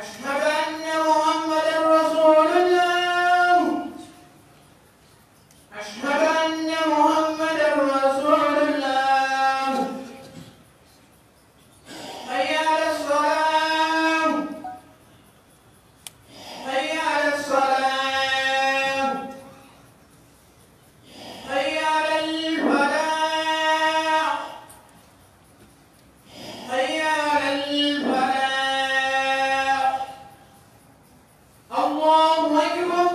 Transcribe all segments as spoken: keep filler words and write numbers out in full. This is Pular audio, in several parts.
أشهد أن محمدا رسول الله. أشهد أن محمدا رسول الله. حي على الصلاة. حي على الصلاة. حي على الفلاح. حي على الفلاح. الله أكبر.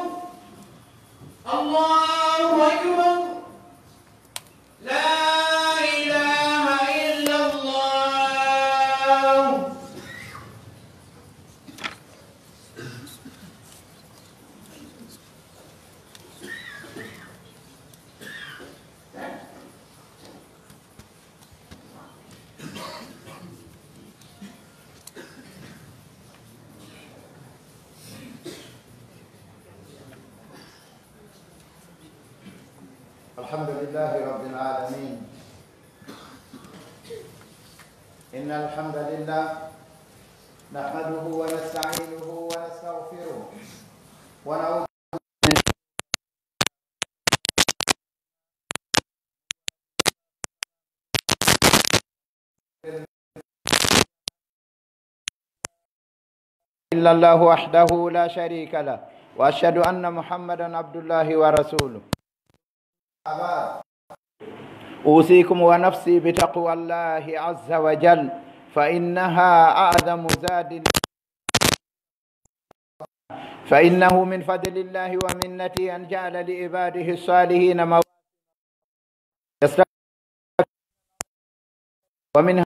الله أكبر. لا إله إلا الله. الحمد لله رب العالمين. إن الحمد لله نحمده ونستعينه ونستغفره ونعوذ إلا الله وحده لا شريك له، وأشهد أن محمدا عبد الله ورسوله. أوصيكم ونفسي بتقوى الله عز وجل، فإنها أعظم زاد، فإنه من فضل الله ومنته أن جعل لعباده الصالحين مواسم يستغفرون، ومنها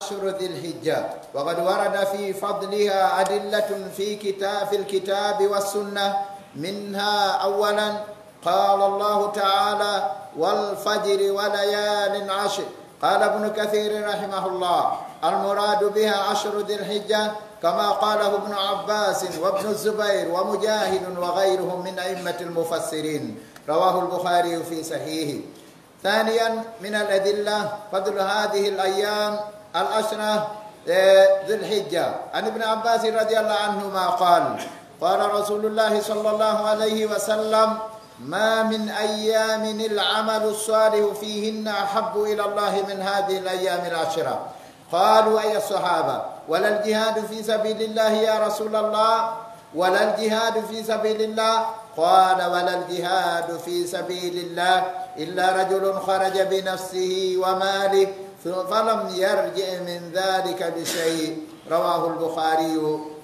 عشر ذي الحجة، وقد ورد في فضلها أدلة في كتاب، في الكتاب والسنة، منها أولا قال الله تعالى: والفجر وليال عشر. قال ابن كثير رحمه الله: المراد بها عشر ذي الحجة، كما قاله ابن عباس وابن الزبير ومجاهد وغيرهم من أئمة المفسرين. رواه البخاري في صحيحه. ثانيا من الأدلة فضل هذه الأيام العشرة، آه، ذي الحجة. عن ابن عباس رضي الله عنهما قال: قال رسول الله صلى الله عليه وسلم: ما من أيام العمل الصالح فيهن أحب إلى الله من هذه الأيام العشرة. قالوا: أي الصحابة، ولا الجهاد في سبيل الله يا رسول الله؟ ولا الجهاد في سبيل الله؟ قال: ولا الجهاد في سبيل الله إلا رجل خرج بنفسه وماله ث-، فلم يرجع من ذلك بشيء. رواه البخاري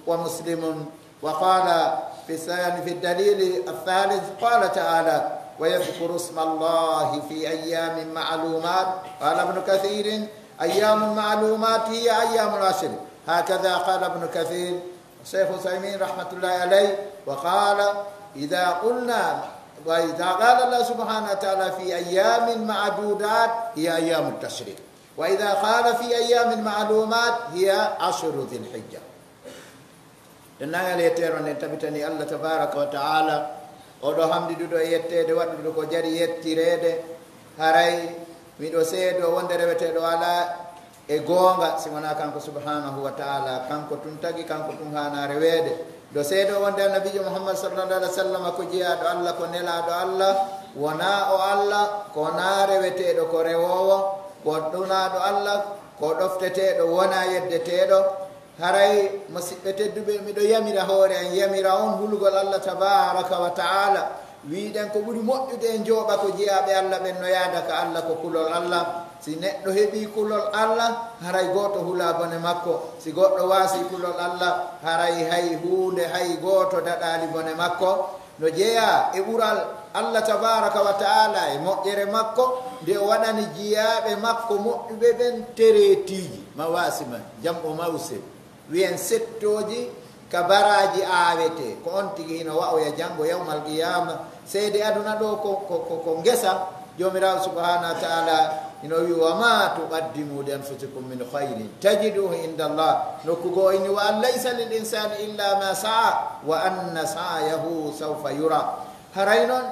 ومسلم. وقال في الثاني، في الدليل الثالث، قال تعالى: ويذكر اسم الله في أيام معلومات. قال ابن كثير: أيام معلومات هي أيام العشر. هكذا قال ابن كثير. الشيخ عثيمين رحمة الله عليه وقال: إذا قلنا، وإذا قال الله سبحانه وتعالى: في أيام معدودات، هي أيام التشريق، وإذا قال: في أيام معلومات، هي عشر ذي الحجة. Dennaangal yetteere on nden tabitani Allah tabaaraka wa ta'ala, oo ɗoo hamdiduɗo e yetteede, waɗuɗo ko jari yettireede. Haray miɗo seedoo wonde reweteeɗo alaa e goonga si wonaa kanko subhaanahu wa ta'ala. Kanko tun tagi, kanko tun haanaa reweede. Miɗo seedoo wonde Annabiijo Muhammad sallallahu alaihi wasallam ko jeyaaɗo Allah, ko nelaaɗo Allah, wonaa o Allah, ko wonaa reweteeɗo, ko rewoowo, ko ɗunaaɗo Allah, ko ɗofteteeɗo, wonaa yeddeteeɗo. Haray, musiɓɓe tedduɓe, miɗo yamira hoore an, yamira on hulugol Allah tabaaraka wa ta'ala. Wi'uɗen ko ɓuri moƴƴude e njooɓa ko jeyaaɓe Allah ɓen no yaada ka Allah ko kulol Allah. Si neɗɗo heɓii kulol Allah, haray gooto hulaa bone makko. Si goɗɗo waasii kulol Allah, haray hay huunde, hay gooto daɗaali bone makko. No jeyaa e ɓural Allah tabaaraka wa ta'ala e moƴƴere makko, nde o waɗani jiyaaɓe makko moƴƴuɓe ɓen tereetiiji, mawaasima, jam'u mawsim, wi'en settooji ka baraaji aawetee, ko on tigi hino wa'oya janngo yawmal qiyaama. Seede aduna ɗoo ko, ko, ko, ko ngesa. Joomiraaɗo subhaanahu wa ta'ala hino wi'i: وما تقدموا لأنفسكم من خير تجدوه عند الله. Nokku goo hino wi'i: وأن ليس للإنسان إلا ما سعى وأن سعيه سوف يرى. Haray non,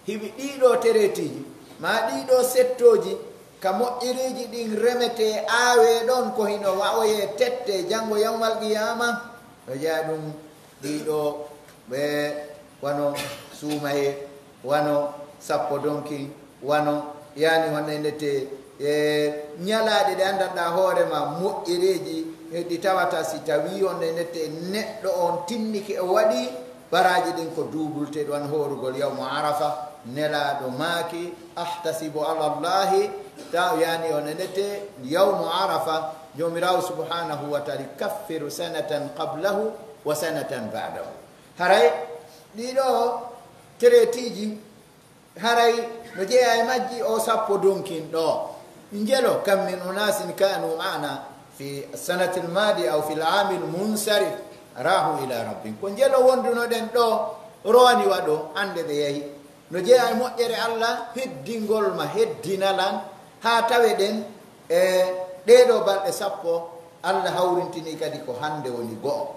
hiɓe ɗii ɗoo tereetiiji, maa ɗii ɗoo settooji, ka moƴƴereeji ɗin remetee, aawee ɗon, ko hino wa'oyee tettee janngo yawmal qiyaama. No jeyaa ɗum ɗiɗo ɓe wano suumayee, wano sappo donkin, wano yani honno e nete, e ñalaaɗe ɗe anndanɗaa hoore ma moƴƴereeji, e ɗi tawata si tawii honno e nete neɗɗo on tinnike o waɗi baraaji ɗin ko duubulte ɗon hoorugol yawmu Arafa, Nelaaɗo maaki, "Ahtasibu ala Allahi," ta yani honno e nete yawmu Arafa, Joomiraawo subhanahu wa ta'ala kaffiru sanatan qablahu wa sanatan ba'dahu. Haray ɗiɗo teretiiji, haray no jeyaa e majji o sappo donkin ɗo. Njelo, "Kam min unasin kanu ma'ana fi sanatil madi aw fil amil munsarif rahu ila rabbin." Ko njelo wondunoɗen ɗo, rowani waɗo, hande ɓe yahi. No jeyaa e moƴƴere Allah, heddingol ma, heddina lan, haa tawe ɗen e ɗee ɗoo balɗe sappo, Allah hawrintini kadi ko hande woni go'o.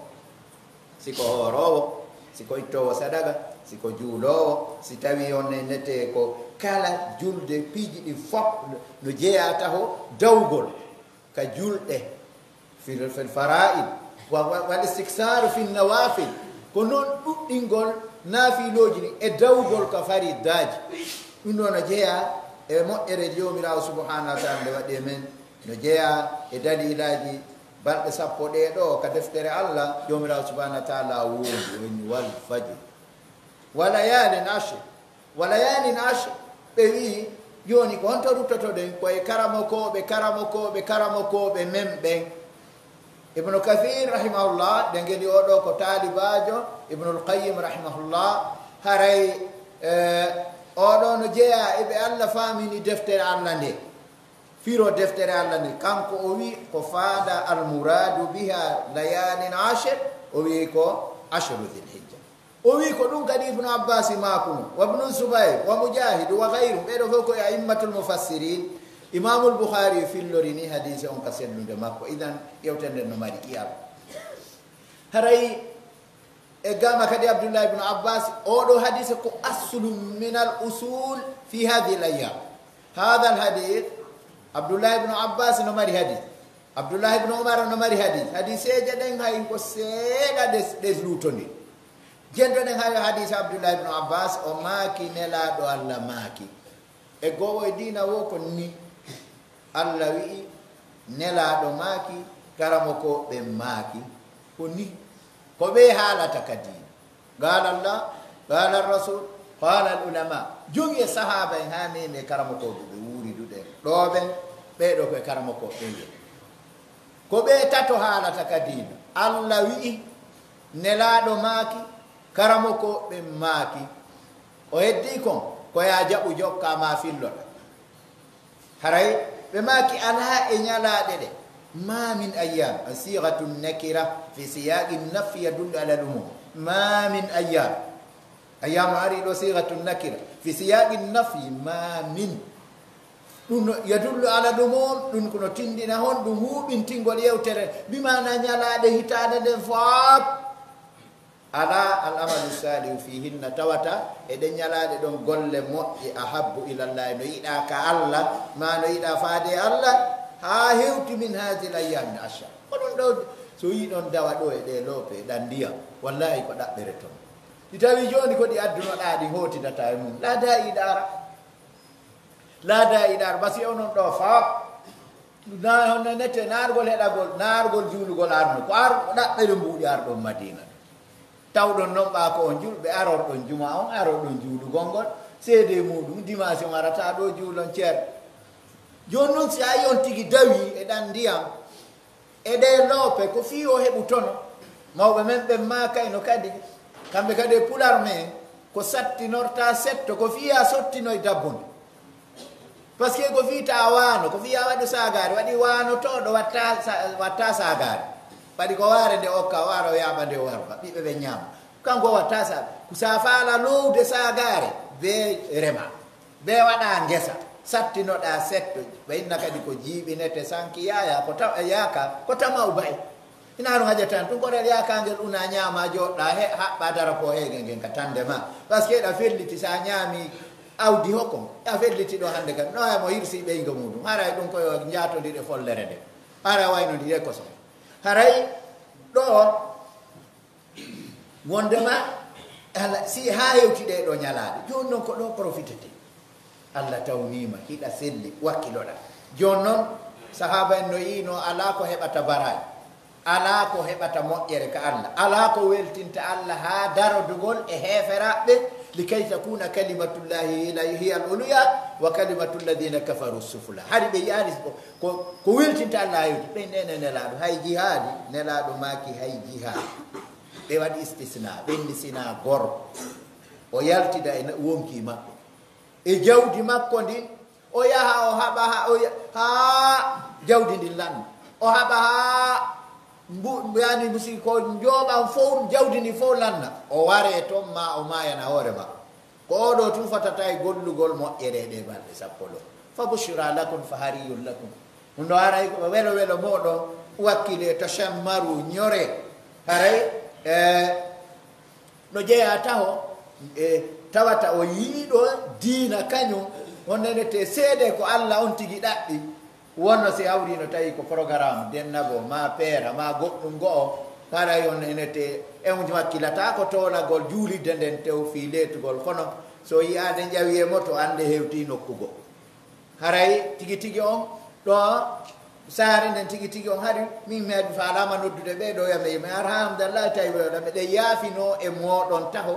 Si ko hooroowo, si ko ittoowo sadaga, si ko juuloowo, si tawii on ne netee ko kala julde, piiji ɗi fof no jeyaa taho dawgol ka julɗe, fil, fil fara'id, wa, wa, wal istiksaaru fin nawaafil, ko non ɗuɗɗingol naafilooji ɗin e dawgol ka fariddaaji. Ɗum ɗoo no jeyaa e moƴƴere Joomiraawo subhaanahu wa ta'aala nde waɗi e men, no jeyaa e daliilaaji balɗe sappo ɗee ɗoo ka deftere Allah, Joomiraawo subhaanahu wa ta'aala wondi, o inni, "Wal fajr, wa layaalin ashr, wa layaalin ashr." Ɓe wi'i, "Jooni ko honto ruttotoɗen?" Ko e karamokooɓe, karamokooɓe, karamokooɓe men ɓen. Ibnu Kathir rahimahullah, de ngeni oo ɗoo ko taalibaajo Ibnul Qayyim rahimahullah, haray, eh, oo ɗoo no jeyaa e ɓe Allah faamini deftere Allah nde. Firo deftere Allah nde, kanko o wi'i ko faada, "Al muraadu biha layaalin ashr," o wi'i ko ashru Dhil Hijja. O wi'i ko ɗum kadi Ibnu Abbas maakuno, wa Ibnu Zubayr, wa Mujahid, wa ghayru, ɓee ɗoo fof ko e a'immatul mufassirin. Imaamul Bukhari fillori ni hadiise on ka sellude makko. Idan, yewtere nden no mari iyal. Haray e gama kadi Abdullah ibn Abbas, oo ɗoo hadiise ko aslun minal usul fi hadhihi al ayyam. Hadha al hadith, Abdullah ibn Abbas no mari hadiis. Abdullah ibn Umar no mari hadiis. Hadiiseeje ɗen hay ko seeɗa ɗe, ɗe luutondiri. Jento ɗen hay hadiis Abdullah ibn Abbas, o maaki, Nelaaɗo Allah maaki. E go'o e diina woo ko ni. Allah wi'i, Nelaaɗo maaki, karamokooɓe maaki, ko ni. Ko ɓe haalata ka diina. Qaala Allah, qaala Rasul, qaala al ulama. Jogi e sahaaba en haa memi e karamokooɓe ɓe wuuriduɗen. Ɗoo ɓen, ɓee ɗoo ko e karamokooɓe ɓen. Ko ɓe tato haalata ka diina. Allah wi'i, Nelaaɗo maaki, karamokooɓe maaki. O heddii kon, ko yaa jaɓu jokkaa maa filloɗaa. Haray ɓe maaki alaa e ñalaaɗe ɗe. Ma min ayyam, sighatu nakira fi siyaqi nafi yadullu ala al umum. Ma min ayyam. Ayyamu ari ɗoo sighatu nakira. Fi siyaqi nafi, ma min. Ɗum no yadullu ala al umum, ɗum ko no tindina honɗum huuɓintingol yewtere. Bi maana ñalaaɗe hitaande nden fof. Alaa al amalu saalihu fiihinna, tawata e ɗen ñalaaɗe ɗon golle moƴƴe, ahabbu ilallahi, no yiɗaa ka Allah, maa no yiɗaa faade e Allah, haa hewti min haadihil ayyaamil ashar. Ko ɗum ɗoo, so yiɗon dawa ɗoo e ɗee loope, e ɗan ndiyam, wallaahi ko ɗaɓɓere ton. Si tawii jooni ko ɗi addunoɗaa, ɗi hootidataa e mum, laadaa yiɗaara. Laadaa yiɗaara, basi onon ɗoo faa. Na honno nete, naargol heɗagol, naargol juulugol arno. Ko ar-, ko ɗaɓɓere mbuuɗi arɗon Madiina. Tawɗon non ɓaa ko on julɓe, arorɗon juma on, arorɗon juulugol ngol. Seedee muuɗum, dimaasi on arata ɗoo juulon ceer. Jooni non si a yi on tigi dawii e ɗan ndiyam, e ɗee loope, ko fii o heɓu tono. Mawɓe men ɓen maakayno kadi, kamɓe kadi e pular men, ko sattinortaa setto, ko fii a sottinoy dabbunde. Parce que ko fii taa waano, ko fii a waɗu saagaare, waɗi waanotooɗo watta sa-, watta saagaare. Waɗi ko waare nde okka, waara o yaaɓa nde o warba, ɓiɓɓe ɓe ñaama. Kanko o watta sa-, ko sa faala lowde saagaare, bee rema, bee waɗa ngesa, sattinoɗaa setto, ɓe inna kadi ko jiiɓinete sanki yaaya, ko ta-, yaaka, ko tama'u ba'i. Ina ɗum haja tan, ɗum ko rel yaakaangel una ñaama, jooɗɗaa he, haɓɓa dara ko heege ngen ka tande ma. Parce que ɗa felliti, sa ñaami Awdi hokon, a felliti ɗo hannde kan, no mo hirsi ɓeynga muɗum. Haray ɗum ko yo njaatondire follere nde. Haray waynondire koso. Haray ɗo wondema, ala, si haa hewti ɗee ɗoo ñalaaɗe, jooni non ko ɗoo profitete. Allah tawniima, hiɗa selli, wakkiloɗaa. Jooni non, sahaaba en no yi'inoo alaa ko heɓata baraji, alaa ko heɓata moƴƴere ka Allah, alaa ko weltinta Allah haa darodugol e heeferaaɓe, likay takuna kalimatullahi hiya al-ulya wa kalimatu alladhina kafaru sufla. Hari ɓe yi'aali ko, ko, ko weltinta Allah hewti, ɓe nene Nelaaɗo, hay jihaadi, Nelaaɗo maaki hay jihaadi. Ɓe waɗi istisna, ɓe inni sinaa gorko, o yaltida e na-, wonki makko. E jawdi makko ndin, o yaha, o haɓa, ha, o ya-, haa jawdi ndin lanna. O haɓa haa mbu-, yani musi ko njooɓan fow, jawdi ndin fow lanna. O waree ton, ma o maayana hoore makko. Ko oo ɗoo tun fotata e gollugol moƴƴere e ɗee balɗe sappo ɗoo. Fa bushra lakum, fa hariyun lakum. Ɗum ɗoo haray ko welo welo mooɗon, wakkilee, tashammaru, ñoree. Haray, eh, no jeyaa taho, e tawata o yiɗo diina kañum, on nenete seedee ko Alla on tigi ɗaɓɓi, wonno si hawriino tawi ko programme dennagol, maa peera, maa goɗɗum go'o, haray on nenete, en wakkilataa ko toolagol juulirde nden tew fii leetugol, kono so yi'aade ƴawi e moto, annde hewtii nokku go'o. Haray tigi tigi on ɗo saare nden tigi tigi on hari, min mi adi faalaama noddude ɓee ɗo, yame yime, alhamdulillahi, tawi weeɗa, miɗen yaafinoo e mooɗon taho,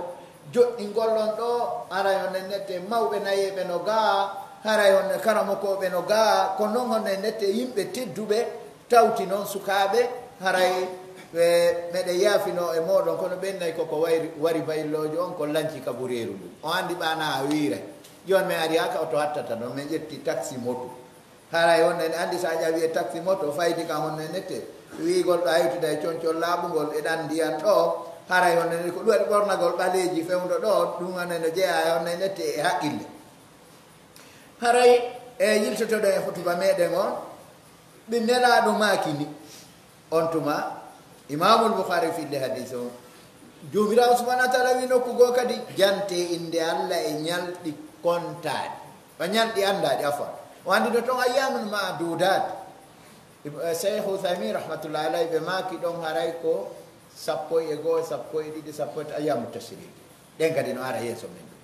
joɗɗingol on ɗo, haray on nennete mawɓe nayeeɓe no gaa, haray on karamokooɓe no gaa, ko non on nennete yimɓe tedduɓe, tawti non sukaaɓe, haray ɓe, meɗen yaafinoo e mooɗon, kono ɓen nay koko wayri, wari bayilloojo on, ko lanci kabureeru ndun. O anndi ɓaana a wiiray. Jooni men ari haa ka oto hattata ɗon, men ƴetti taksi moto. Haray on en anndi so a ƴawi e taksi moto, faydi ka honno e nette. Wiigol ɗo haytude e concol laaɓungol e ɗan ndiyan ɗo, haray on en ko ɗum waɗi ɓornagol ɓaleeji fewndo ɗo, ɗum on en no jeyaa e honno e nette e haqqille. Haray e yiltotoɗen e hutuba meɗen on, ɓe Nelaaɗo maaki ni. On tuma, Imaamul Bukhari filli hadiis on. Joomiraawo subhaanahu wa ta'aala wi'i nokku goo kadi, jantee innde Alla e ñalɗi kontaaɗi. O ñalɗi anndaaɗi, afwan. O anndi no ton ayyaamun ma'duudaat. Ib-, eh, Seykh Uthaymin rahmatullahi alayhi ɓe maaki ɗon haray ko sappo e goo, sappo e ɗiɗi, sappo e tati ayyaamu tashriik. Ɗen kadi no ara yeeso men ɗum.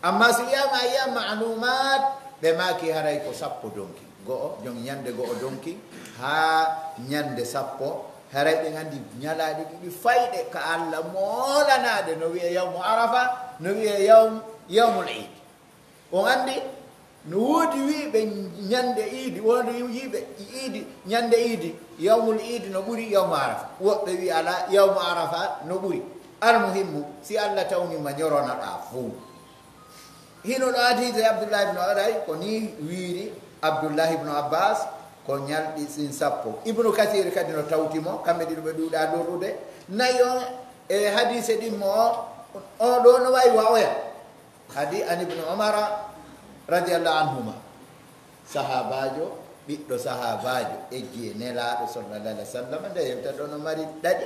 Amma si wi'aama ayyaam ma'luumaat, ɓe maaki haray ko sappo donki. Go'o, jon ñande go'o donki, haa ñande sappo. Haray ɓen anndi ñalaaɗe ɗiɗi fayɗe ka Alla moolanaade, no wi'ee yawmu Arafa, no wi'ee yawm-, yawmul Iid. On anndi, no woodi wi'ɓe ñande iidi, woodi wi'ɓe iidi, ñande iidi, yawmul iidi no ɓuri yawmu Arafa. Woɓɓe wi'i alaa, yawmu Arafa no ɓuri. Almuhimmu, si Alla tawniima ñoronoɗaa fow. Hino ɗo hadiise Abdullahi ibn Aday, ko nii wiiri Abdullahi ibn Abbas, ko ñalɗi ɗin sappo. Ibnu Kasiir kadi no tawti mo, kamɓe ɗiɗo ɓe ɗuuɗaa lorrude. Nayi on e hadiise ɗin mo o, o ɗo no wayi wa oya. Kadi an Ibnu Umara radiyallahu anhuma, sahaabaajo, ɓiɗɗo sahaabaajo, eggi e Nelaaɗo sallallahu alaihi wasallam, nde yewta ɗo no mari ɗaɗi.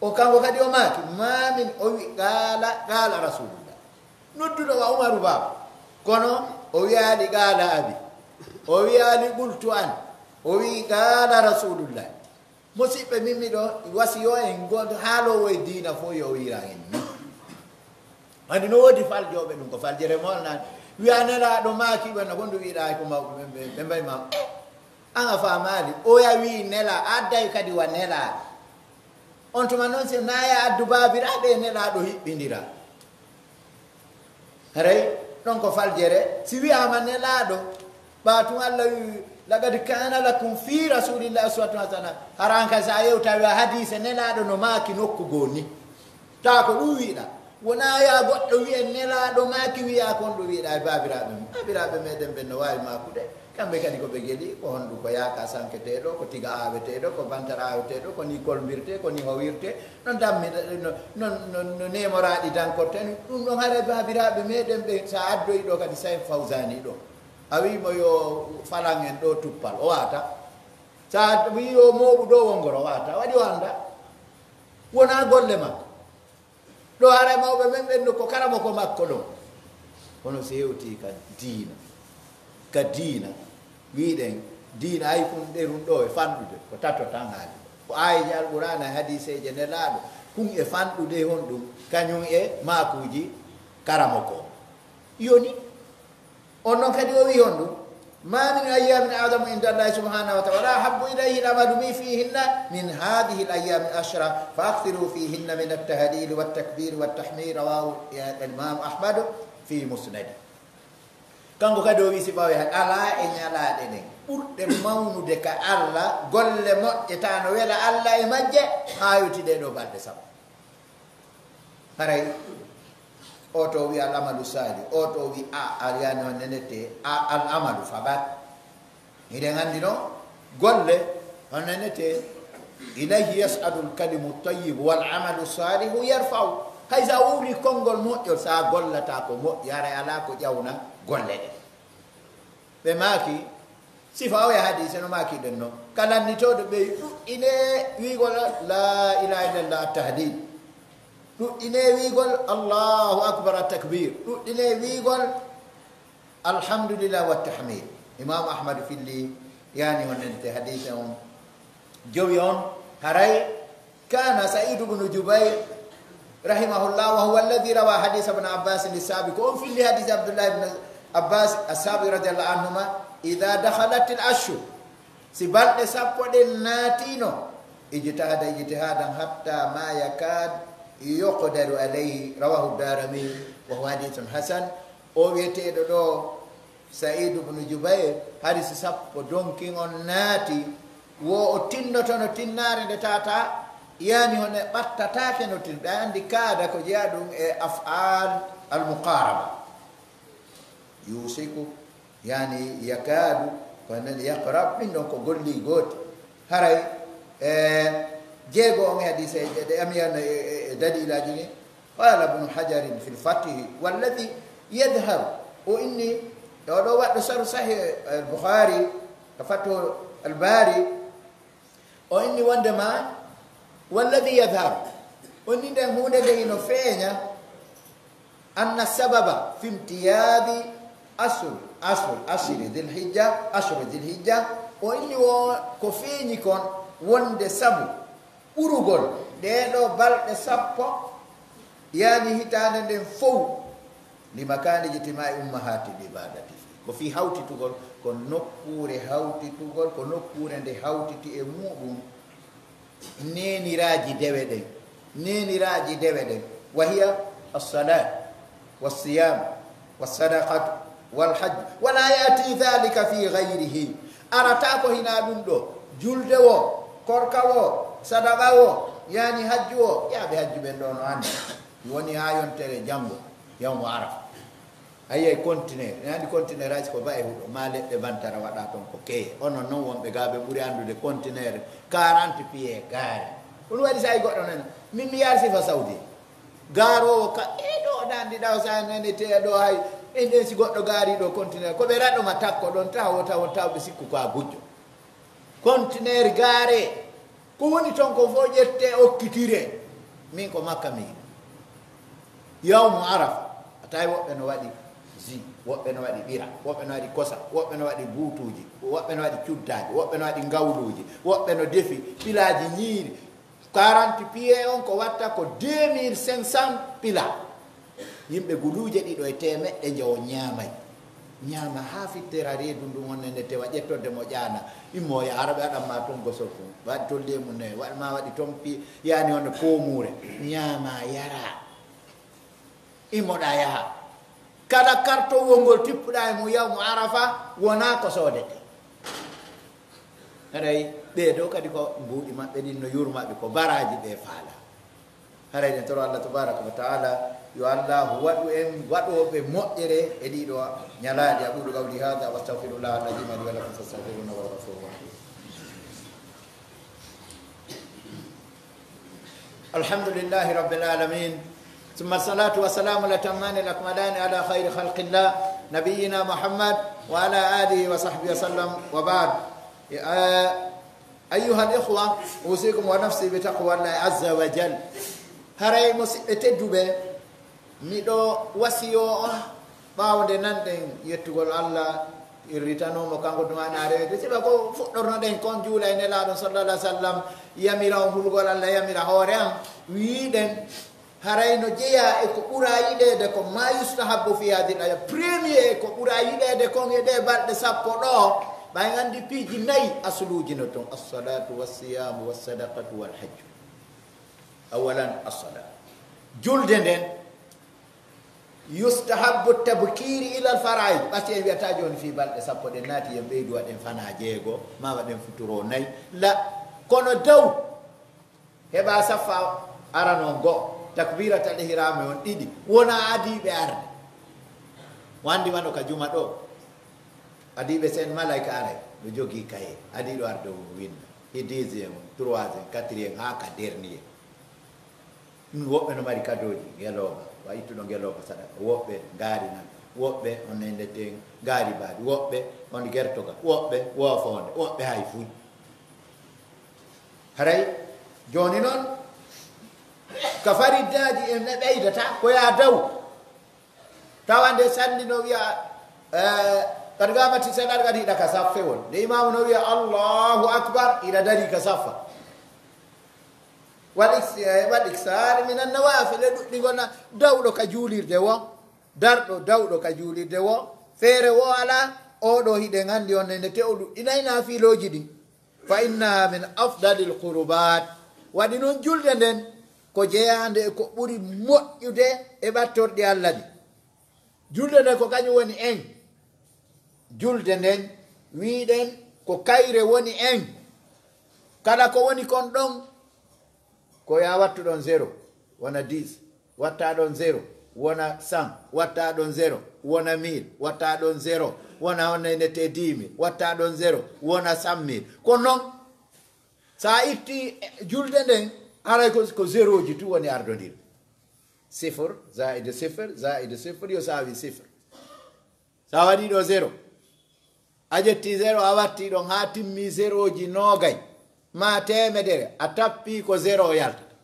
O kanko kadi o maaki, "Ma min," o wi, "Qaala, qaala Rasulullah." Nodduɗo wa Umaru baaba. Kono o wi'aali, "Qaala abi." O wi'aali, "Qultu an." O wi'i, "Qaala Rasulullah." Musiɓɓe min miɗo wasiyo en goonɗo haaloowo e diina fof yo o wi'ira en ni. Anndi no woodi faljooɓe ɗum ko faljere molnaade. Wi'a Nelaaɗo maaki ɓe no gondu wi'ɗaa ko mawɓe ɓe, ɓe, ɓe mbayi ma. Eh, an a faamaali. Oya wi'i Nela, adday kadi wa Nelaaɗo. On tuma noon si naaya addu baabiraaɓe e Nelaaɗo hiɓɓindira. Haray ɗon ko faljere, si wi'aama Nelaaɗo, ɓaa tun Alla wi'i, "Laqad kaana lakum fii Rasuulillahi uswatun hasana." Hara an kay, si a yewta wi'a hadiise Nelaaɗo no maaki nokku goo ni. Taa ko ɗum wi'ɗaa. Wonaa yaa goɗɗo wi'e Nelaaɗo maaki wi'a kon ɗum wi'ɗaa e baabiraaɓe mum. Baabiraaɓe meɗen ɓen no waawi maakude. Kamɓe kadi ko ɓe geli, ko honɗum ko yaaka sanketeeɗo, ko tiga aaweteeɗo, ko bantar aaweteeɗo, ko ni kolmbirtee, ko ni howirtee, no dammi-, no, no, no, no neemoraaɗi dankortee, ɗum ɗon haray baabiraaɓe meɗen ɓe, sa addoyi ɗo kadi Sayf Fawzani ɗo, a wi'i mo yo falan en ɗo tuppal, o waata. Sa wi'i yo mooɓu ɗo wongoro, o waata. Waɗi o annda. Wonaa golle makko. Ɗo haray mawɓe men ɓen no ko karamoko makko ɗon. Kono si hewtii ka diina, ka diina, wi'uɗen diina, ay kun ɗerun ɗoo e fanɗude, ko tato tan haali. Ko aayeeje Alqur'aana e hadiiseeje Nelaaɗo, kun e fanɗude e honɗun, kañun e maakuuji karamoko on. Yoni, on non kadi o wi'i honɗun, ما من أيام أعظم عند الله سبحانه وتعالى ولا أحب إليه العمل فيهن من هذه الأيام العشر فأكثروا فيهن من التهليل والتكبير والتحميد رواه الإمام أحمد في مسنده. Kanko kadi o wi'i sifaawe han alaa e ñalaaɗe ɗen ɓurɗe mawnude ka Alla, golle moƴƴe tawa no wela Alla e majje, haa yoti ɗee ɗoo balɗe sappo. Haray, oo to wi'i al amalu saalih, oo to wi'i a, a yani on nenete, a, al amalu faqat. Hiɗen anndi non, golle, on nenete, ilayhi yas'adul kalimu tayyibu wal amalu saalihu yarfa'u. Hay sa wowli konngol moƴƴol, sa gollataa ko moƴƴi, haray alaa ko ƴawna golle ɗen. Ɓe maaki, sifa o e hadiise no maaki ɗen non. Ka lannditooɗo ɓe ɗuɗɗinee wi'ugol laa ilaaha illallah, at-tahlil. Ɗuɗɗinee wi'ugol Allahu akbar, at-takbir. Ɗuɗɗinee wi'ugol alhamdulillah, wa tahmid. Imam Ahmad filli, yani, on nente hadiise on. Jowi on, haray كان سعيد بن جبير رحمه الله وهو الذي روى حديث ابن عباس السابق. On filli hadiis Abdullahi ibn Abbaas as-Saabiq radiyallahu anhuma, إذا دخلت العشر, si balɗe sappo ɗen naatiino, اجتهد اجتهادا حتى ما يكاد يقدر عليه، رواه الدارمي وهو حديث حسن. O wi'eteeɗo ɗoo, Sa'iidu bnu Jubayr, hari si sappo donkin on naati, wo o tinnotono tinnaare nde tawata, yani hono ɓattataake no tin-, ɓe anndi kaada ko jeyaa ɗum e af'aal al-muqaaraba. Yuusiku, yani yakaadu, ko nen yaqrab, ɗin ɗon ko golli gooti. Haray, e, jeego on e hadiiseeje ɗe ami yan e, e, e daliilaaji ni. قال ابن حجر في الفتح: والذي يظهر, o inni, e oɗo waɗɗo saru Sahih al-Bukhari, ka Fathu al-Bari, o inni wondema, والذي يظهر, o inni nden huunde nde hino feeña, أن السبب في امتياز عشر، عشر، عشر ذي الحجة، عشر ذي الحجة, o inni wo ko feeñi kon wonde sabu ɓurugol ɗee ɗoo balɗe sappo, yani hitaande nden fow, لمكان اجتماع أمهات العبادة فيه. Ko fii hawtitugol, ko nokkuure hawtitugol, ko nokkuure nde hawtiti e muuɗum neeniraaji dewe ɗen, neeniraaji dewe ɗen, وهي الصلاة والصيام والصدقة والحج، ولا يأتي ذلك في غيره. Arataa ko hinaa ɗum ɗoo, julde woo, korka woo, sadaqa woo, yani hajju woo, yaaɓe hajju ɓen ɗoo no anndi. Mi woni haa yontere janngo, yawmu Arafa. A yi'ay kontineer, ne anndi kontineeraaji ko ba'e huɗo, maa leɗɗe bantara waɗaa ton ko keeye. Onon non wonɓe gaa ɓe ɓuri anndude kontineer quarante pieds gaare. Ɗum waɗi so ay goɗɗo nani, min mi yaari sifa Saudi. Gaaroowo ka, e ɗoo ɗan ɗiɗaw sa nani te ɗoo hay, e nden si goɗɗo gaari ɗoo kontineer, ko ɓe raɗo ma takko ɗon tawa, tawa, tawa ɓe sikku ko a gujjo. Kontineer gaare, ko woni ton ko fof ƴettee okkitiree. Min ko Makka mi yiɗi. Yawmu Arafa, a tawi woɓɓe no waɗi ji, woɓɓe no waɗi ɓira, woɓɓe no waɗi kosa, woɓɓe no waɗi buutuuji, woɓɓe no waɗi cuddaaji, woɓɓe no waɗi ngawluuji, woɓɓe no defi pilaaji ñiiri. Quarante pieds on ko watta ko deux mille cinq cents pila. Yimɓe guluuje ɗiɗo e teemeɗɗe njawo ñaamay. Ñaama haa fittira reedu ndun on ne tewa ƴettorde mo ƴaana. Immo yaha Araɓe haɗan ma ton gosol kun. Waɗi ton leemu ne, waɗi ma waɗi ton pi-, yani on poomuure. Ñaama yara. Immoɗaa yaha. Kala kartowol ngol tippuɗaa e mum yawmu Arafa, wonaa ko soodete. Haray ɓee ɗoo kadi ko mbuuɗi maɓɓe ɗin no yurma ɓe, ko baraaji ɓe faala. Haray ɗen toro Allah tabaraka wa ta'ala, yo Allahu waɗu en waɗooɓe moƴƴere e ɗii ɗoo ñalaaɗe. أقول قولي هذا وأستغفر الله العظيم لي ولكم فاستغفروه إنه هو الغفور الرحيم. الحمد لله رب العالمين، ثم الصلاة والسلام الأتمان الأكملان على خير خلق الله نبينا محمد وعلى آله وصحبه وسلم وبعد. Eh, أيها الإخوة، أوصيكم ونفسي بتقوى الله عز وجل. Haray musiɓɓe tedduɓe, miɗo wasiyoo on Ɓaawo nde nanɗen yettugol Alla, irritanoo mo kanko tuma na rewede, siɓa ko fuɗɗornoɗen kon juula e Nelaaɗo sallallahu alaihi wasallam, yamira on hulgol Alla, yamira hoore an, wiiɗen, haray no jeyaa e ko ɓura yiɗeede kon, ma yustahabbu fi hadhihi al-ayyam, premier e ko ɓura yiɗeede kon e ɗee balɗe sappo ɗoo, ɓay anndi piiji nayi asuluuji no ton, as-salatu was-siyamu was-sadaqatu wal-hajju. Awalan, as-sala. Julde nden, yustahabbu tabkiri ila al-fara'id. Ɓati en wi'ata jooni fii balɗe sappo ɗen naati, en ɓeydu waɗen fanaa jeego, ma waɗen futuro nayi. La, kono dow, heɓa saffa arano on go'o, takbiratal ihrami on ɗiɗi, wona adiiɓe arde. Wandi wano ka juma ɗoo, adiiɓe sen malaika aray, no jogii kaye, adiiɗo arde on winda. He deuxième, troisième, quatrième, haa ka dernier. Ɗum woɓɓe no mari kadooji, ngelooba, wa ittuɗo ngelooba sadaka, woɓɓe ngaari nan, woɓɓe on nendeten ngaari baadi, woɓɓe on gertogal, woɓɓe woofoonde, woɓɓe hay fuy. Haray, jooni non, ka fariddaaji en ne ɓeydata, ko yaa daw. Tawa nde salli no wi'a, eh, "Qad qamati salat", qad hiɗa ka saffewol. Nde imaamu no wi'a, "Allahu akbar", hiɗa dari ka saffa. Wal iks-, eh, wal iksar minan nawafil, e ɗuɗɗingol na dawɗo ka juulirde wo, darɗo dawɗo ka juulirde wo, feere wo alaa, oo ɗoo hiɗen anndi on nene te o ɗuɗɗinay naafilooji ɗin. Fa innaha min afdalil qurubat. Waɗi non julde nden ko jeyaande e ko ɓuri moƴƴude e ɓattorɗi Alla ɗin. Julde nden ko kañum woni en. Julde nden, wi'uɗen ko kayre woni en. Kala ko woni kon ɗon, ko yaa wattu ɗon zéro, wona dix, watta ɗon zéro, wona cent, watta ɗon zéro, wona mille, watta ɗon zéro, wona honno e nette dix mille, watta ɗon zéro, wona cent mille. Ko non, sa a itti julde nden, haray ko, ko zéroji tun woni ardondiri. Sifir, zaa'id sifir, zaa'id sifir, yo saawi sifir. Sa waɗi ɗo zéro, a ƴetti zéro, a watti ɗon haa timmi zéroji noogay, maa teemedere, a tappi ko zéro yaltata.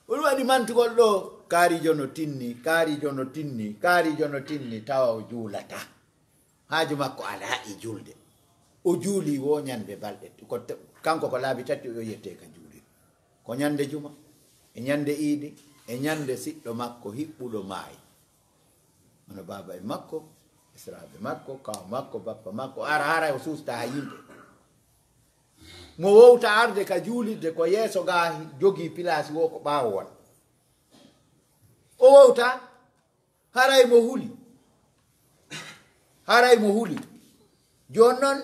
Ɗun waɗi mantugol ɗo, kaarijo no tinni, kaarijo no tinni, kaarijo no tinni, tawa o juulataa. Haaju makko alaa e julde. O juuli wo ñande balɗe, ko te-, kanko ko laabi tati o yettee ka juulirde. Ko ñande juma, e ñande iidi, e ñande siɗɗo makko hiɓɓuɗo maayi. Hono baaba en makko, esiraaɓe makko, kaaw makko, bappa makko, ara hara o suusta haa yimɓe. Mo wowta arde ka juulirde ko yeeso gaa jogii pilaasi wo ko ɓaawo wona. O wowta, haray mo huli. Haray mo huli. Jooni non,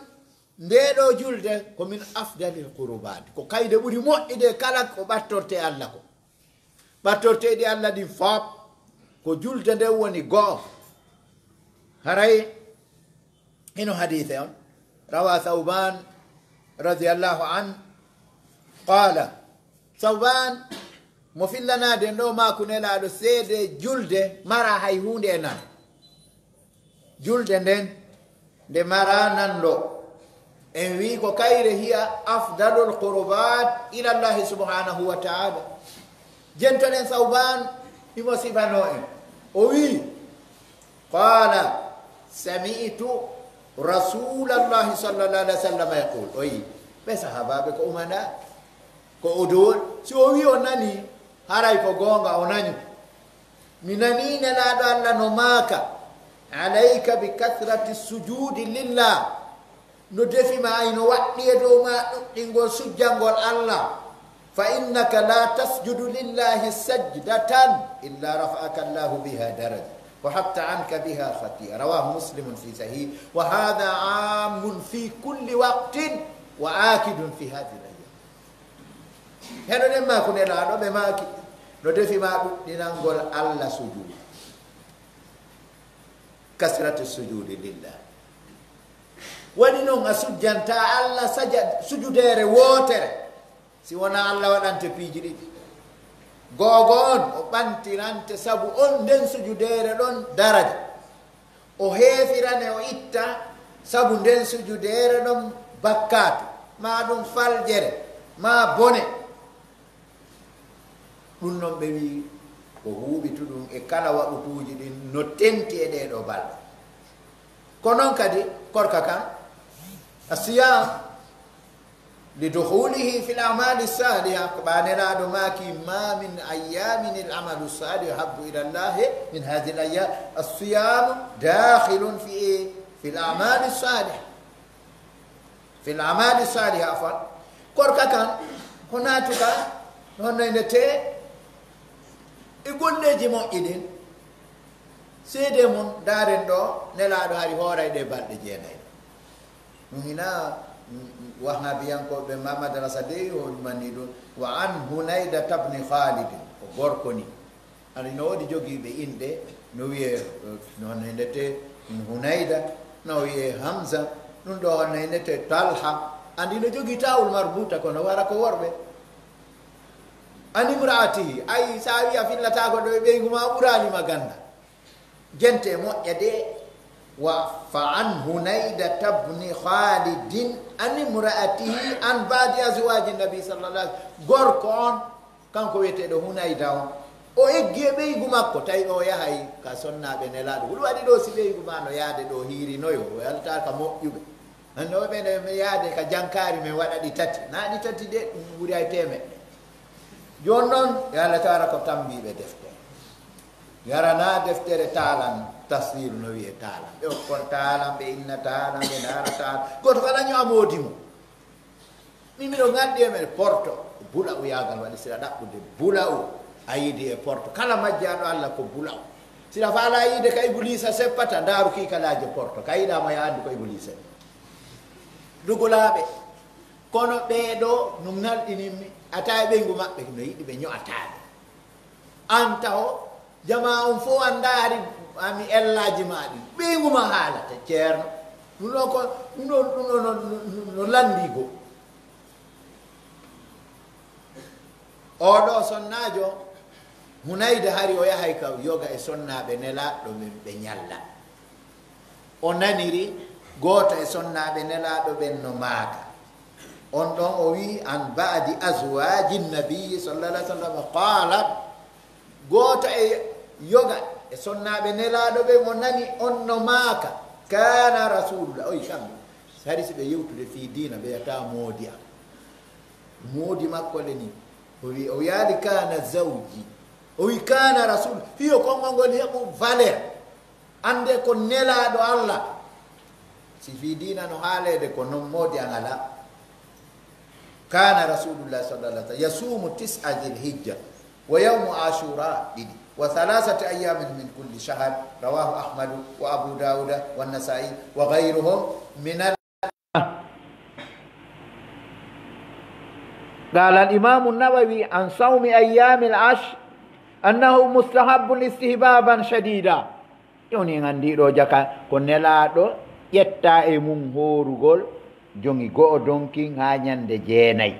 ndee ɗoo julde ko min afdalil qurubaati. Ko kayde ɓuri moƴƴude kala ko ɓattortee Alla ko. Ɓattorteeɗi Alla ɗin fop, ko julde nden woni go'o. Haray hino hadiise on. Rawa Sawban radiyallahu anhu, qala, Sawban mo fillanaade en ɗo maaku Nelaaɗo seede julde mara hay huunde e nan. Julde nden, nde mara nan ɗo. En wi'i ko kayre hiya afdalul qurubat ila Allahi subhanahu wa ta'ala. Jentoɗen Sawban, himo sifanoo en. O wi'i, qala, sami'tu Rasulallahi sallallahu alaihi wasallam yaqul. O wi'i, ɓe sahabaaɓe ko umana, ko o dowol. Si o wi'i o nani, haray ko goonga o nani. Mi nani Nelaaɗo Alla no maaka, alayka bi kathrati sujudi lillah. No defi ma ay no waɗɗi e dow ma ɗuɗɗingol sujjangol Alla. Fa innaka la tasjudu lillahi sajdatan illa rafa'aka Allahu biha daraja wa hatta anka biha khati'a. Rawahu Muslimun fi sahih. Wa hadha amun fi kulli waqtin wa akidun fi hadhihi al-ayyam. Heɗoɗen maaku Nelaaɗo ɓe maaki, no defi ma ɗuɗɗinangol Alla sujuudu. Kasratu sujudi lillah. Waɗi non a sujjantaa Alla saja-, sujudeere wootere, si wonaa Alla waɗante piiji ɗiɗi. Googo on, o ɓantirante sabu on nden sujudeere ɗon daraja. O heefirane, o itta sabu nden sujudeere ɗon bakkaatu, maa ɗum faljere, maa bone. Ɗum non ɓe wi'i, Ko huuɓituɗum e kala waqutuuji ɗin no tenti e ɗee ɗoo balɗe. Ko non kadi korka kan, asiyam li dukhulihi fil a'mali saliha, ko ɓa Nelaaɗo maaki, ma min ayyamin al amalu salihu habbu ila Allahi min hadhihi al ayyam, asiyamu dakhilun fi, fil a'mali saliha. Fil amali saliha, afwan. Korka kan, ko naatuka, no honno e nde tee, e golleeji moƴƴi ɗin. Seedee mun, ndaaren ɗoo, Nelaaɗo hari hooray ɗee balɗe jeenay. Ɗum hinaa, mm, mm, Wahhabiyankooɓe ma madrasa dey, o ɗumani ɗum. Wa an Hunayda tabni Khalid, ko gorko ni. Ani no woodi jogiiɓe inɗe, no wiyee, eh, no nendete, Hunayda, no wiyee Hamza, ɗum ɗoo no nendete Talha. Andi no jogii taawul marbuta, kono wara ko worɓe. Ani imra'atihi, ay, sa wi'i a fillataako ɗo e ɓeygu ma, ɓuraali ma ganda. Jente moƴƴa de. Wa fa an Hunayda tabni Khalidin an imra'atihi an ba'di azwaji Nabi sallallahu alaihi wasallam. Gorko on, kanko wi'eteeɗo Hunayda on, o eggi e ɓeygu makko, tawi o yahay ka sonnaaɓe Nelaaɗo. Ko ɗum waɗi ɗoo, si ɓeygu maa no yaade ɗoo hiirinoyo, o yalta ka moƴƴuɓe. Hannde o ɓe ne mi yaade ka jankaari, men waɗa ɗi tati. Naa ɗi tati de, ɗum ɓuri ay teemeɗɗe. Jooni non, yo Allah taala ko tambiiɓe defte. Yaranaa deftere taalan, tafsir no wi'e taalan. Ɓe okkon taalan, ɓe inna taalan, ɓe ndaara taalan. Gooto kala ño'a moodi mum. Min miɗo nganndi e men porto, bula'u yaagal waɗi sira ɗaɓɓude bula'u a yiidi e porto. Kala majjaaɗo Allah ko bula'u. Sira faalaa yiide ka Ibuliisa seppata, ndaaru kiikalaaje porto. Ka yiɗaa mo ya anndu ko Ibuliisa. Dugulaaɓe, kono ɓee ɗoo no ngalɗinimmi, a tawi ɓeyngu maɓɓe no yiɗi ɓe ño'ataaɓe. An taho, jamaa on fof an ndaari, ami ellaaji maa ɗin. Ɓeyngu ma haalata, ceerno. Ɗum ɗoo ko, ɗum ɗoo, ɗum ɗoo no, no, no, no lanndii goo. Oo ɗoo sonnaajo, Hunayda hari o yahay ka yoga e sonnaaɓe Nelaaɗo men ɓe ñalla. O naniri gooto e sonnaaɓe Nelaaɗo ɓen no maaka. On ɗon o wi'i, "An ba'di azwaaji Nabiyyi sallallahu alaihi wasallam qaalat." Gooto e yoga e sonnaaɓe Nelaaɗo ɓen o nani on no maaka, "Kaana Rasuulullah." O wi'i kamɓe, hari si ɓe yewtude fii diina, ɓe yata moodi an. Moodi makko le ni, o wi'i, o wi'aali, "Kaana zawji." O wi'i, "Kaana Rasuul." Fii yo konngol ngol heɓu valeur. Annde ko Nelaaɗo Allah. Si fii diina no haaleede ko non moodi an alaa. Kaana Rasuulullah sallallahu alaihi wasallam yasuumu tis'a Dhil Hijja wa yawmu Ashura ɗiɗi wa thalathati ayyamin min kulli shahr. Rawahu Ahmadu wa Abu Dawuda wa Nasa'i wa ghayruhum min al قال الإمام النووي عن صوم أيام العشر أنه مستحب استحبابا شديدا. Jooni en anndii ɗoo jaka ko Nelaaɗo ƴetta e mum hoorugol jogi go'o donkin haa ñannde jeenay.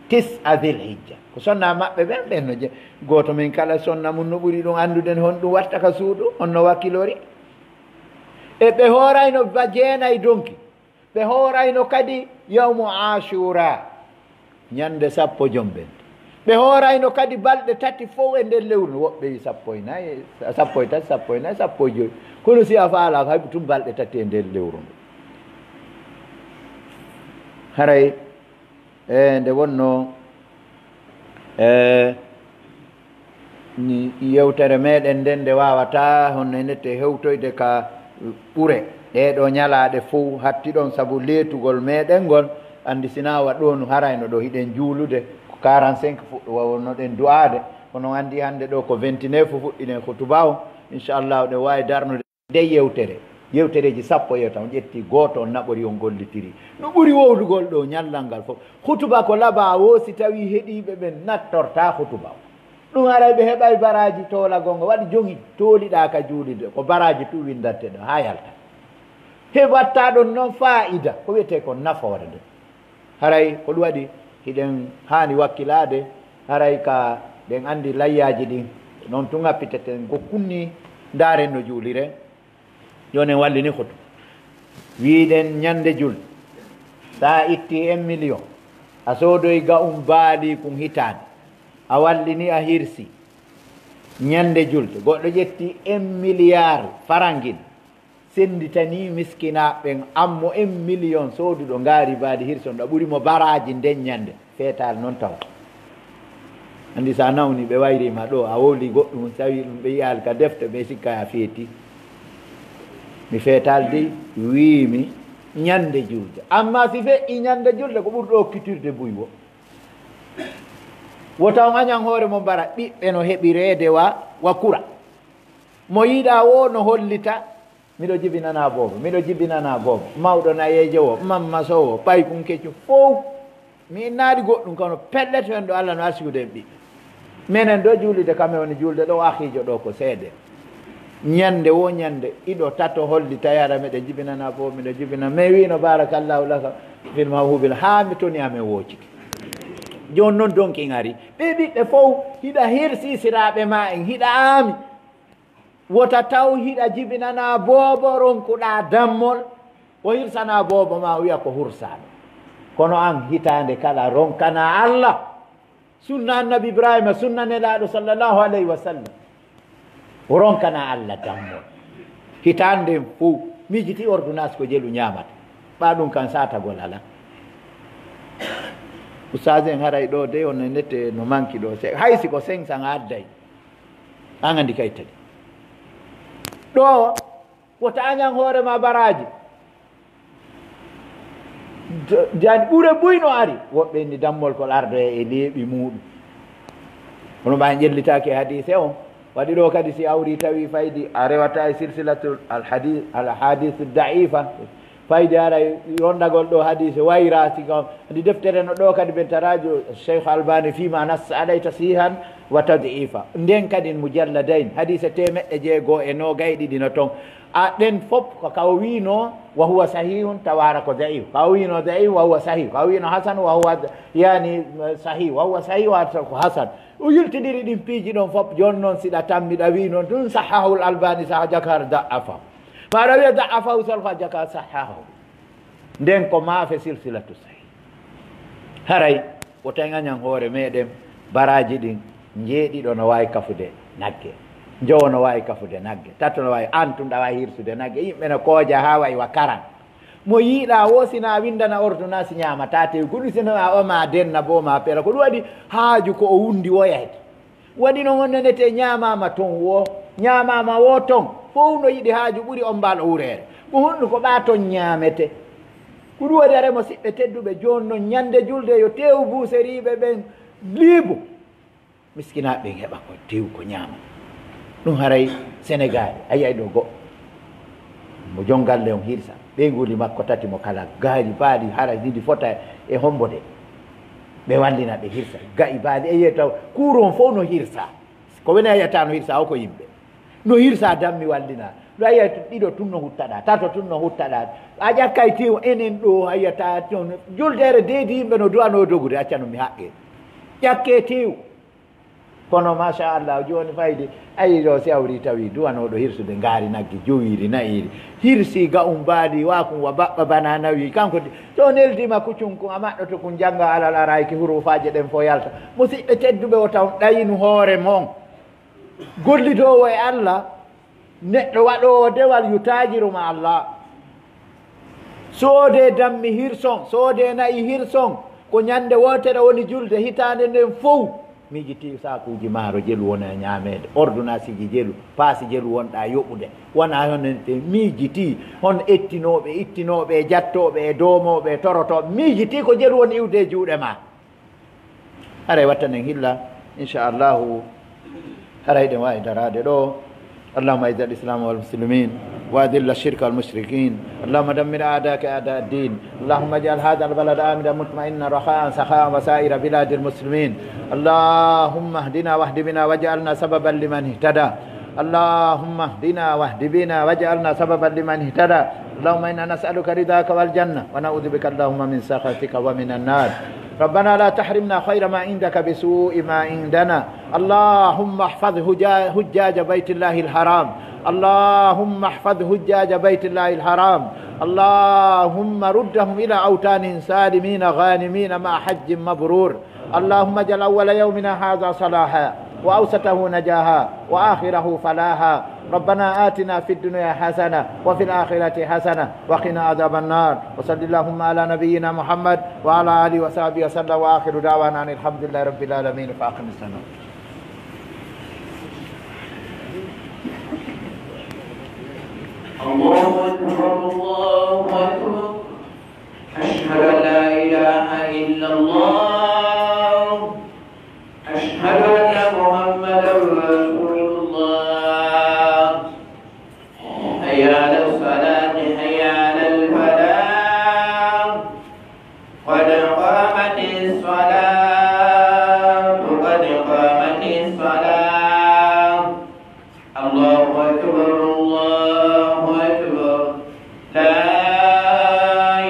Tis'a Dhil Hijja. Ko sonna maɓɓe ɓen, ɓen no je-, gooto men kala sonna mum no ɓuri ɗum anndude honɗum watta ka suudu, on no wakkilori. E ɓe hoorayno ba jeenay donki. Ɓe hoorayno kadi yawmu Ashura, ñande sappo jomɓen. Ɓe hoorayno kadi balɗe tati fow e nder lewru, woɓɓe wi sappo e nayi, sappo e tati, sappo e nayi, sappo e jowi. Kono si a faalaaka, hay ko tun balɗe tati e nder lewru ndu. Haray, e, nde wonno, e, Ni yewtere meɗen nden nde waawataa honno e nette hewtoyde ka ɓure ɗee ɗoo ñalaaɗe fow hattiɗon sabu leetugol meɗen ngol. Anndi si naa wa ɗoo no harayno ɗoo hiɗen juulude ko quarante-cinq fuɗɗo wonnoɗen du'aade. Kono anndi hannde ɗoo ko vingt-neuf fuɗɗinen hutuba o. Inchallahu ɗen waawi darnude. Nde yewtere, yewtereeji sappo yewta, on ƴetti gooto, on naɓori, on gollitiri. No ɓuri wowlugol ɗoo ñallal ngal fof. Hutuba ko labaa woo si tawii heɗiiɓe ɓen nattortaa hutuba o. Ɗum haray ɓe heɓay baraaji toolagol ngo. Waɗi jogi tooliɗaa ka juulirde, ko baraaji tun winndante ɗon haa yalta. He watta ɗon non faa'ida, ko wi'etee ko nafoore nden. Haray ko ɗum waɗi hiɗen haani wakkilaade, haray ka ɗen anndi layyaaji ɗin, non tun ngappiteten, ko kunni ndaaren no juuliren. Jooni en wallini hutuba. Wi'uɗen ñande jul, sa itti un million, a soodoy ga'un baali kun hitaande, a wallini a hirsi. Ñande julde, goɗɗo ƴetti un milliard farangin, sennditanii miskinaaɓe ɓen, an mo un million sooduɗo ngaari baali hirson, ɗa ɓuri mo baraaji nden ñande. Feetaali non tawa. Anndi, si a nawni, ɓe wayrii ma ɗoo, a wowlii goɗɗun, si tawii ɗun ɓe yi'aali ka defte, ɓe sikka a feetii. Mi feetaali dey, wiimi ñande julde. Ammaa si feƴƴii ñande julde, ko ɓurɗo okkitirde buy woo. Wota on añan hoore mon bara, ɓiɓɓe no heɓireede wa, wa kura. Mo yiɗaa woo no hollita, miɗo jibinanaa boobo, miɗo jibinanaa boobo. Mawɗo nayeejo woo, mammaso woo, paykun keccu fow. Mi innaali goɗɗun, kono pellet, en ɗo Alla no arsude en ɓiɓɓe. Menen ɗo juulide, kam e woni juulde ɗo, o akhiijo ɗo ko seede. Ñande woo ñande, ɗiɗo, tato, hollita, yara, miɗo jibinanaa boobo, miɗo jibina. Mi wiino, "Baarakallahu laka fil mawhubil," haa mi toni, amen woocike. Jooni non donki ngari. Ɓee ɓiɓɓe fow, hiɗa hirsii siraaɓe maa en, hiɗa aami. Wota taw hiɗa jibinanaa boobo, ronkuɗaa dammol, o hirsanaa boobo maa, o wi'a ko hursaaɗo. Kono an, hitaande kala, ronkanaa Alla. Sunna Annabi Ibraahiima, sunna Nelaaɗo, sallallahu alayhi wa sallam. O ronkanaa Alla dammol. Hitaande nden fow, miijitii ordonnance ko jelu ñaamata. Ɓaa ɗun kan saatagol alaa. Ustaas en haray ɗoo dey, on nete no manki ɗoo. Se-, hay si ko cinq cents a adday, an anndi kay tadi. Ɗoo, wota añan hoore maa baraaji. Ja-, jani ɓure buy no ari. Woɓɓe inni dammol ko ardoya e leeɓi muuɗum. Kono ɓa en ƴellitaaki e hadiise on. Waɗi ɗoo kadi si awri tawi faydi a rewata e silsilatul al hadi-, al ahadisu da'ifa. Fayde haray rondagol ɗoo hadiise wayra, si ko andi deftere no ɗoo kadi ɓen taraajo Cheikh Albani fima nassa alay tasihan wa tad'ifa. Nden kadi mujalladayn, hadiise teemeɗɗe jeego e noogay ɗiɗi no ton. A ɗen fop ko ka o wiino wa huwa sahihun, tawaara ko da'if. Ka o wiino da'if wa huwa sahih. Ka o wiino hasan wa huwa, yani, sahih. Wa huwa sahih wa ko hasan. O yiltidiri ɗin piiji ɗon fop. Jooni non si ɗa tammi ɗa wii non tun sahahul Albani sahah jakar da'afa. Maa ɗa wi'a da'afahu salfa jaka sahahahu. Nden ko maafe silsilatu sahih. Haray, wota en añan hoore meɗen, baraaji ɗin, njeeɗiɗo no waawi kafude nagge, njowo no waawi kafude nagge, tato no waawi, an tun ɗa waawi hirsude nagge. Yimɓe no kooja haa wa'i wa karan. Mo yiɗaa woo, si na a winndana ordonnance ñaamataa tew, ko ɗun si no a o ma denna boo ma pela. Ko ɗun waɗi haaju ko o wunndi woyayde. Waɗi non on nanete ñaamaama ton woo, ñaamaama woo ton, fow no yiɗi haaju ɓuri on mbaal o wureere. Ko honɗun ko ɓaa ton ñaamete? Ko ɗun waɗi are mo siɓɓe tedduɓe jooni non ñande julde yo teewu buuseriiɓe ɓen liibu. Miskinaaɓe ɓen heɓa ko teewu ko ñaama. Ɗun haray Senegaali, a yi'ay ɗoo goɗɗo. Mo jon galle on hirsa. Ɓeynguuli makko tati mo kala gaari baali hara hiɗi fota e hombo de. Ɓe wallina ɓe hirsa. Ga'i baali e yi'ay taw kuuru on fow no hirsa. Ko woni a yi'ata no hirsa o ko yimɓe. No hirsa dammi wallina. No a yi'ay ɗiɗo tun no huttaɗa, tato tun no huttaɗa. A ƴakkay tew enen ɗoo a yi'ata ton. Juldeere deedi yimɓe no du'anoo dogude, acca no mi haqqee. Ƴakkee tew. Kono, machallah, jooni fayde, ayi ɗoo, si awri tawi duwanooɗo hirsude ngaari nagge, jowiiri, na'iiri, hirsi ga'un baali, wa kun wa baɓɓa bana nawi, kanko di-, so neldi ma kucun kun, a maɗɗoto kun jannga alal araiki, hurufaaje ɗen fof yalta. Musidɓe tedduɓe, o taw ɗayinu hoore mon. Gollidoowo e Allah, Neɗɗo waɗoowo dewal yo taajiru ma Allah. Soodee dammi hirson, soodee na'i hirson, ko ñande wootere woni julde hitaande nden fow. Miijitii saakuuji maaro jelu wona e ñaameede, ordonnanceeji jelu, paasi jelu wonɗaa yoɓude. Wonaa hono te miijitii hon ettinooɓe, ittinooɓe e jattooɓe e doomooɓe e torotooɓe. Miijitii ko jelu woni iwde e juuɗe maa. Haray wattanen hilla, insha Allahu, haray ɗen waawi daraade ɗoo. اللهم أعز الإسلام والمسلمين، وأذل الشرك والمشركين. اللهم دمر أعداءك أعداء الدين. اللهم اجعل هذا البلد آمنا مطمئنا رخاء سخاء وسائر بلاد المسلمين. اللهم اهدنا واهد بنا واجعلنا سببا لمن اهتدى. اللهم اهدنا واهد بنا واجعلنا سببا لمن اهتدى. اللهم إنا نسألك رضاك والجنة ونعوذ بك اللهم من سخطك ومن النار. ربنا لا تحرمنا خير ما عندك بسوء ما عندنا. اللهم احفظ هجا-، حجاج بيت الله الحرام. اللهم احفظ حجاج بيت الله الحرام. اللهم ردهم إلى أوطانهم سالمين غانمين مع حج مبرور. اللهم اجعل أول يومنا هذا صلاحا، وأوسطه نجاحا وآخره فلاحا. ربنا آتنا في الدنيا حسنة وفي الآخرة حسنة وقنا عذاب النار. وصل اللهم على نبينا محمد وعلى آله وصحبه وسلم، وآخر دعوانا أن الحمد لله رب العالمين. فأقم الصلاة. الله أكبر، الله أكبر. أشهد أن لا إله إلا الله. أشهد أن محمدا رسول الله. حي على الصلاة، حي على الفلاح. قد قامت الصلاة، قد قامت الصلاة. الله أكبر، الله أكبر. لا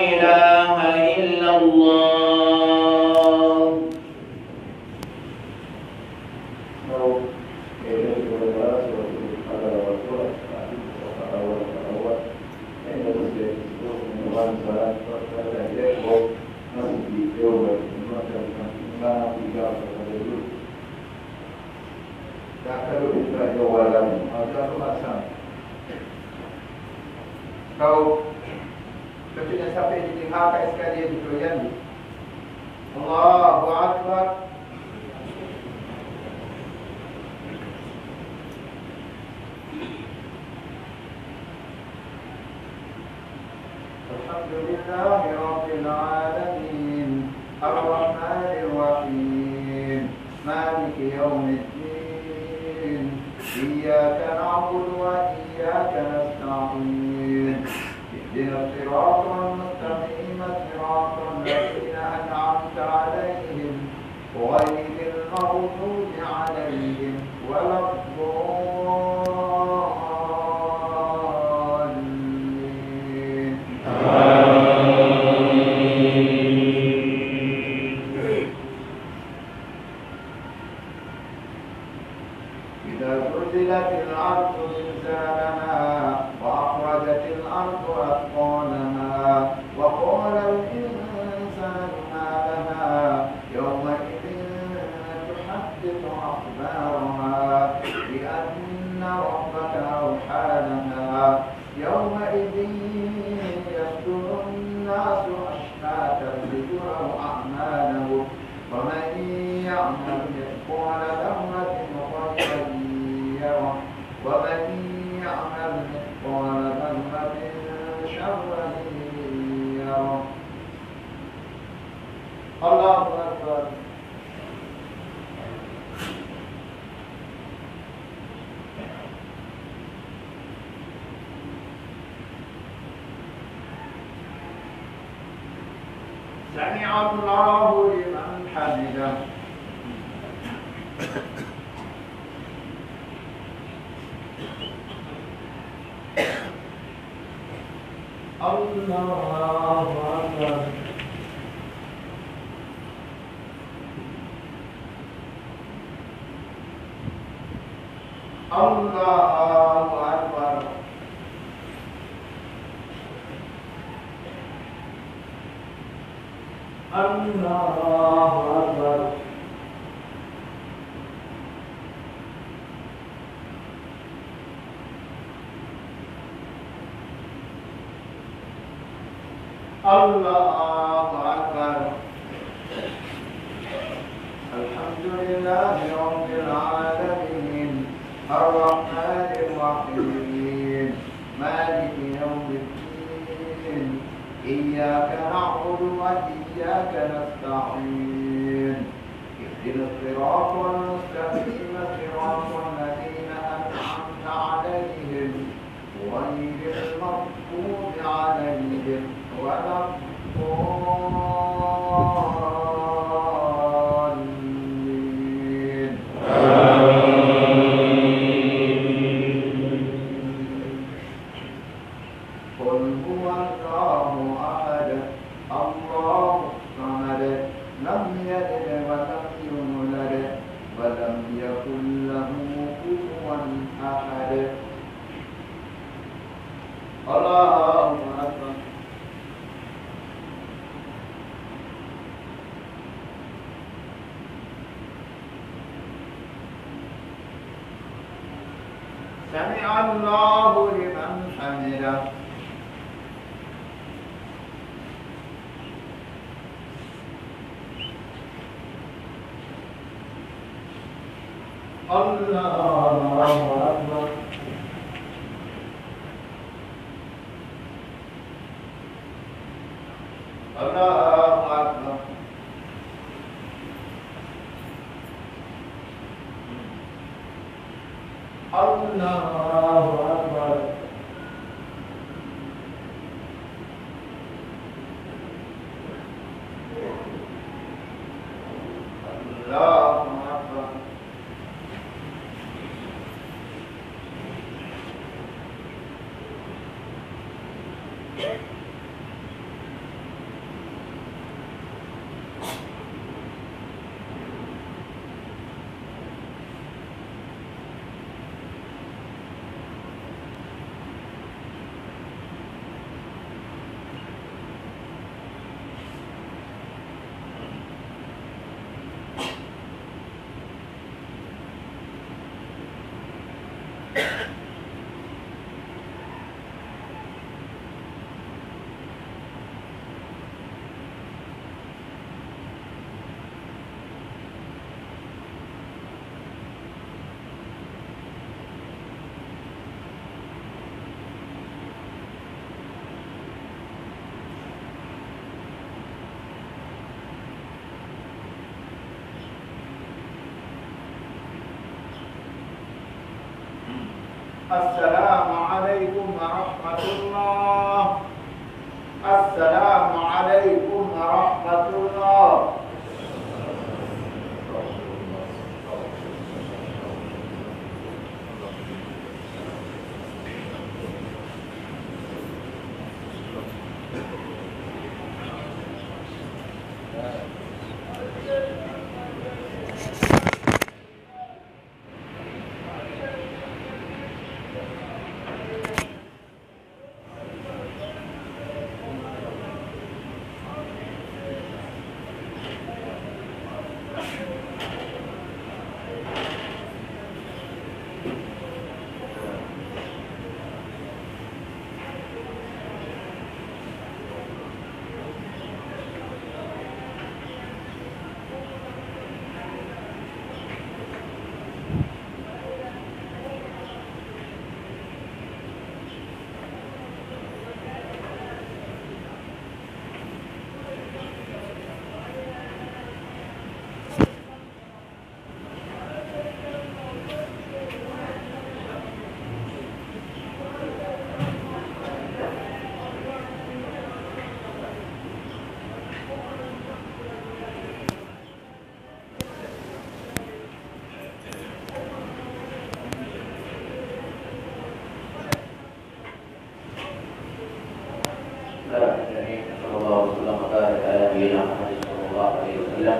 إله إلا الله. Taw, lottuɗen sappeendi ɗin haa ka escalier ji to yandi. Allahu akbar. الحمد لله رب العالمين. الرحمن الرحيم. مالك يوم الدين. إياك نعبد وإياك نستعين. اهدنا الصراط المستقيم، صراط الذين أنعمت عليهم، غير المغضوب عليهم ولا الضالين. إذا زلزلت الأرض زلزالها وأخرجت الأرض أثقالها وقال الإنسان ما لها يومئذ تحدث أخبارها بأن ربك أوحى لها يومئذ يصدر الناس أشتاتا ليروا أعمالهم فمن يعمل مثقال ذرة خيرا يره ومن يعمل مثقال ذرة شرا يره. الله أكبر. سمع الله لمن حمده. الله أكبر. الله أكبر. الله أكبر. الله أكبر. الحمد لله رب العالمين. الرحمن الرحيم. مالك يوم الدين. إياك نعبد وإياك نستعين. اهدنا الصراط المستقيم، صراط الذين أنعمت عليهم، غير المغضوب عليهم ولا الضالين. قل هو الله أحد، الله الصمد، لم يلد ولم يولد، ولم يكن له كفوا أحد. الله أكبر. سمع الله لمن حمده. الله أكبر. الله أكبر. الله أكبر. الله أكبر. السلام عليكم ورحمة الله. السلام عليكم ورحمة الله. صلى الله وسلم وبارك على نبينا محمد صلى الله عليه وسلم.